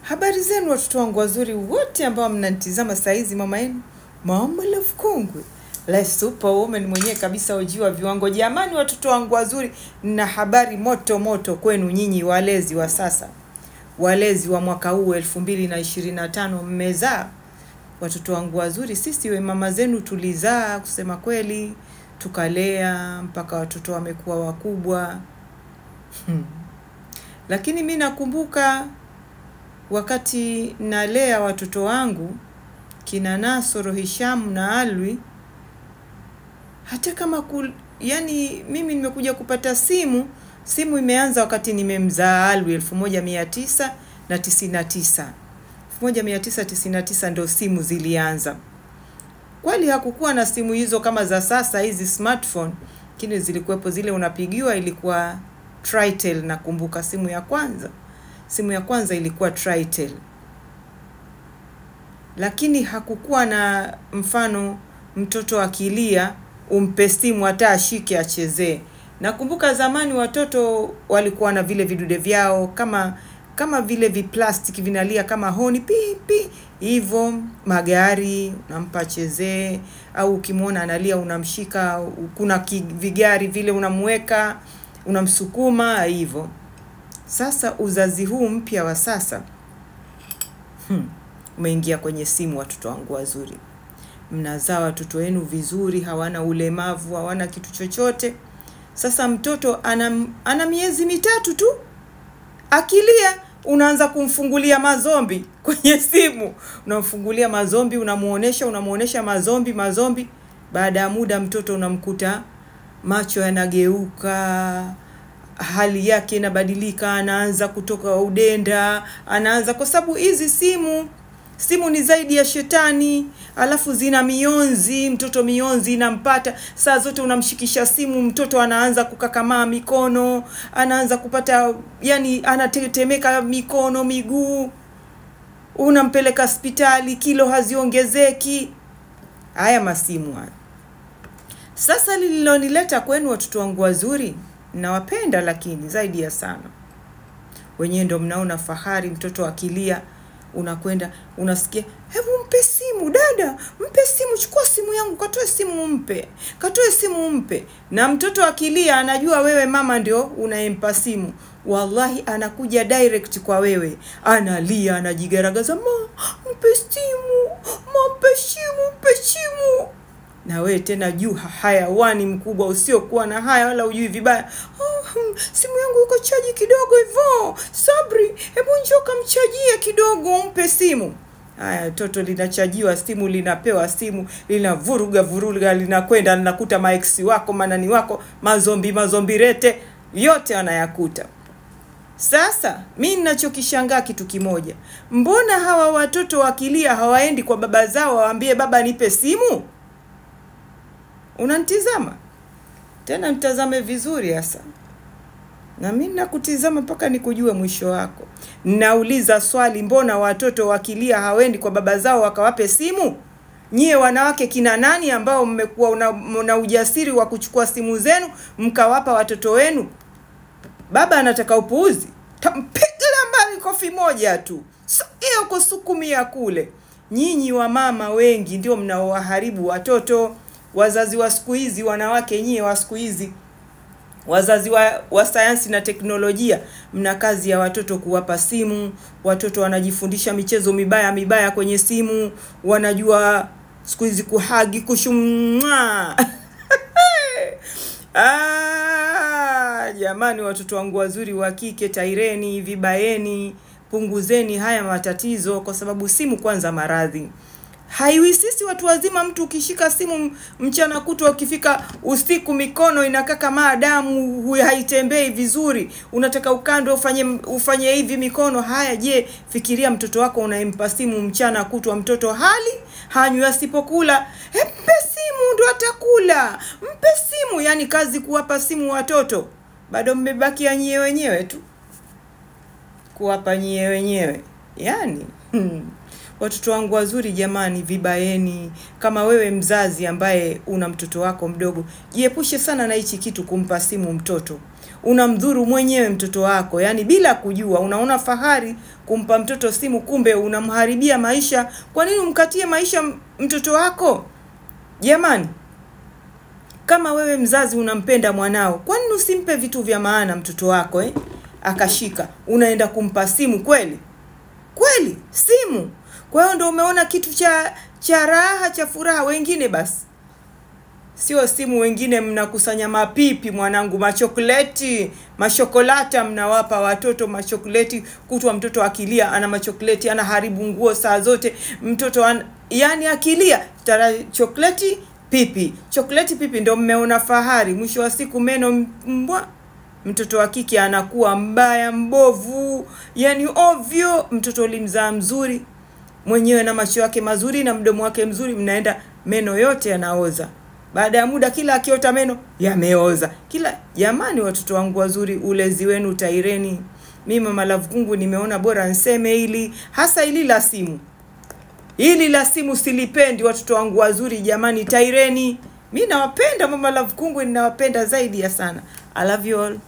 Habari zenu watoto wangu wazuri wote ambao mnanitizama saa hizi, mama yenu Mama Love Kongwe, la superwoman mwenyewe kabisa, ujiwa viwango. Jamani watoto wangu wazuri, na habari moto moto kwenu nyinyi walezi wa sasa, walezi wa mwaka huu 2025. Mmezaa watoto wangu wazuri. Sisi we mama zenu tulizaa, kusema kweli, tukalea mpaka watoto wamekuwa wakubwa. Lakini mi nakumbuka wakati nalea watoto wangu kina Nasoro, Hishamu na Alwi, hata kama yani mimi nimekuja kupata simu, simu imeanza wakati nimemzaa Alwi 1999. 1999 ndio simu zilianza. Kweli hakukuwa na simu hizo kama za sasa hizi smartphone, lakini zilikuwepo zile unapigiwa, ilikuwa Tritel. Nakumbuka simu ya kwanza. Simu ya kwanza ilikuwa Tritel. Lakini hakukuwa na mfano mtoto akilia umpe simu hata ashike achezee. Nakumbuka zamani watoto walikuwa na vile vidude vyao kama vile viplastiki vinalia kama honi pi pi hivyo, magari unampa achezee, au ukimwona analia unamshika, kuna vigari vile unamweka, unamsukuma hivyo. Sasa uzazi huu mpya wa sasa umeingia kwenye simu. Watoto wangu wazuri, mnazaa watoto wenu vizuri, hawana ulemavu, hawana kitu chochote. Sasa mtoto ana miezi 3 tu, akilia unaanza kumfungulia mazombi kwenye simu. Unamfungulia mazombi, unamuonesha mazombi. Baada ya muda mtoto unamkuta macho yanageuka, hali yake inabadilika, anaanza kutoka udenda, anaanza, kwa sababu hizi simu ni zaidi ya shetani, alafu zina mionzi, mtoto mionzi inampata. Saa zote unamshikisha simu, mtoto anaanza kukakamaa mikono, anaanza kupata, yani anatetemeka mikono, miguu. Unampeleka hospitali, kilo haziongezeki. Haya masimu haya. Sasa lililonileta kwenu watoto wangu wazuri, nawapenda lakini zaidi ya sana. Wenyewe ndio mnaona fahari, mtoto akilia unakwenda unasikia, hebu mpe simu dada, mpe simu, chukua simu yangu, katoe simu mpe, katoe simu mpe. Na mtoto akilia anajua wewe mama ndio unaempa simu. Wallahi anakuja direct kwa wewe, analia, anajigaragaza, ma mpe simu, ma mpe simu, mpe simu. Na wewe tena juu hayawani mkubwa usiokuwa na haya wala hujui vibaya. Oh, simu yangu iko chaji kidogo hivyo. Sabri, hebu njoo kamchajie kidogo umpe simu. Haya, toto linachajiwa simu, linapewa simu, linavuruga vuruga, linakwenda linakuta maeksi wako, manani wako, mazombi rete, yote anayakuta. Sasa mimi ninachokishangaa kitu kimoja. Mbona hawa watoto wakilia hawaendi kwa baba zao waambie baba nipe simu? Unanitizama? Tena mtazame vizuri hasa. Na mimi nakutizama mpaka nikujue mwisho wako. Nauliza swali, mbona watoto wakilia hawendi kwa baba zao wakawape simu? Nyie wanawake kina nani ambao mmekuwa na ujasiri wa kuchukua simu zenu mkawapa watoto wenu? Baba anataka upuuzi, tampiga mbali kofi moja tu. Hiyo kusukumia kule. Nyinyi wa mama wengi ndio mnaowaharibu watoto. Wazazi wa siku hizi, wanawake nyie wa siku hizi, wazazi wa sayansi na teknolojia, mna kazi ya watoto kuwapa simu. Watoto wanajifundisha michezo mibaya kwenye simu, wanajua siku hizi kuhagi, kushumwa. Jamani watoto wangu wazuri wa kike, taireni, vibaeni, punguzeni haya matatizo, kwa sababu simu kwanza maradhi. Haiwi sisi watu wazima, mtu ukishika simu mchana kutwa, ukifika usiku mikono inakaa kama damu, haitembei vizuri, unataka ukandwe ufanye hivi mikono. Haya, je, fikiria mtoto wako unayempa simu mchana kutwa, mtoto hali hanywi, asipokula mpe simu ndo atakula, mpe simu. Yani kazi kuwapa simu watoto, bado mmebakia nyie wenyewe tu kuwapa nyie wenyewe yani. Watoto wangu wazuri jamani, vibaeni. Kama wewe mzazi ambaye una mtoto wako mdogo, jiepushe sana na hichi kitu kumpa simu mtoto. Unamdhuru mwenyewe mtoto wako, yani bila kujua. Unaona fahari kumpa mtoto simu, kumbe unamharibia maisha. Kwa nini umkatie maisha mtoto wako? Jamani, kama wewe mzazi unampenda mwanao, kwa nini usimpe vitu vya maana mtoto wako eh? Akashika, unaenda kumpa simu kweli? Kweli simu. Kwa hiyo ndio umeona kitu cha raha, cha furaha. Wengine basi sio simu, wengine mnakusanya mapipi mwanangu, machokoleti, mashokolata mnawapa watoto machokoleti. Kutwa mtoto akilia ana machokoleti, anaharibu nguo saa zote mtoto yani akilia tara chokoleti pipi, chokoleti pipi, ndio mmeona fahari. Mwisho wa siku meno mbwa, mtoto wa kike anakuwa mbaya, mbovu, yani ovyo. Mtoto ulimzaa mzuri mwenyewe na macho yake mazuri na mdomo wake mzuri, mnaenda meno yote yanaoza. Baada ya muda kila akiota meno yameoza. Kila jamani, watoto wangu wazuri, ulezi wenu taireni. Mimi Mama Love Kungu nimeona bora niseme hili, hasa hili la simu. Hili la simu silipendi, watoto wangu wazuri, jamani, taireni. Mimi nawapenda Mama Love Kungu, ninawapenda zaidi ya sana. I love you all.